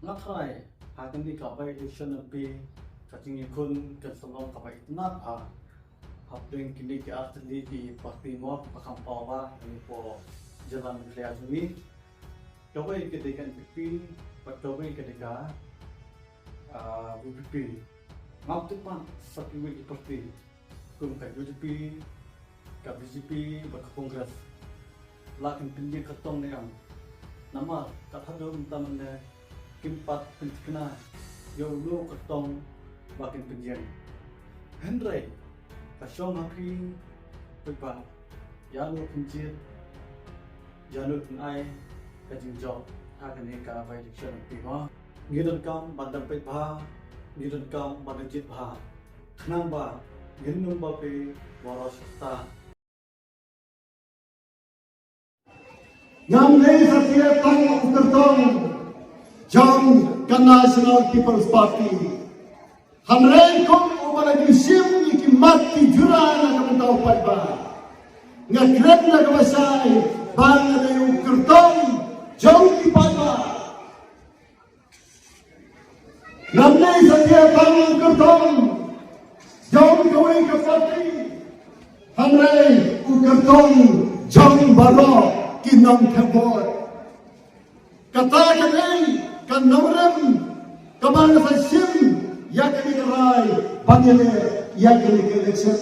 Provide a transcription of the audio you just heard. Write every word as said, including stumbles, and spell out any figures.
Nga tharai ha kane ka by-election M P ka jingïakhun kan sa long kaba itynnad bha hapdeng kine ki artylli ki party mo ba kham paw ba ha kane ka jylla Meghalaya jong ngi. Kawei ka dei ka N P P bad kawei ka dei ka, ah, U P P. Ngam tip pat sa kiwei ki party kum ka U D P, ka B J P bad ka Congress la kin pynïeng kyrtong ne em. Namar ka thadum mynta mynne kim pat pynthikna ïa uno u kyrtong ba kin pynïeng. Hynrei ka shong ha phi paidbah ïano phin jied, ïano phin ai ka jingjop ha kane ka by-election M P mo. Ngi donkam ban dang peit bha, ngi donkam ban dang jied bha. Khnang ba ngin ym ba phi waroh sha kata. Ngam dei satia tang u kyrtong jong ka National People's Party. Hynrei kum uba la ju shim ïa ki mat ki jura na ka bynta u paidbah, nga kren da kaba shai ba nga dei u kyrtong jong ki paidbah. Ngam dei satia tang u kyrtong jong kawei ka party, hynrei u kyrtong jong baroh ki nongthep vote. Kata ka dei ka nongrim kaba nga sa shim ïa kane ka rai ban ïaleh ïa kane ka election.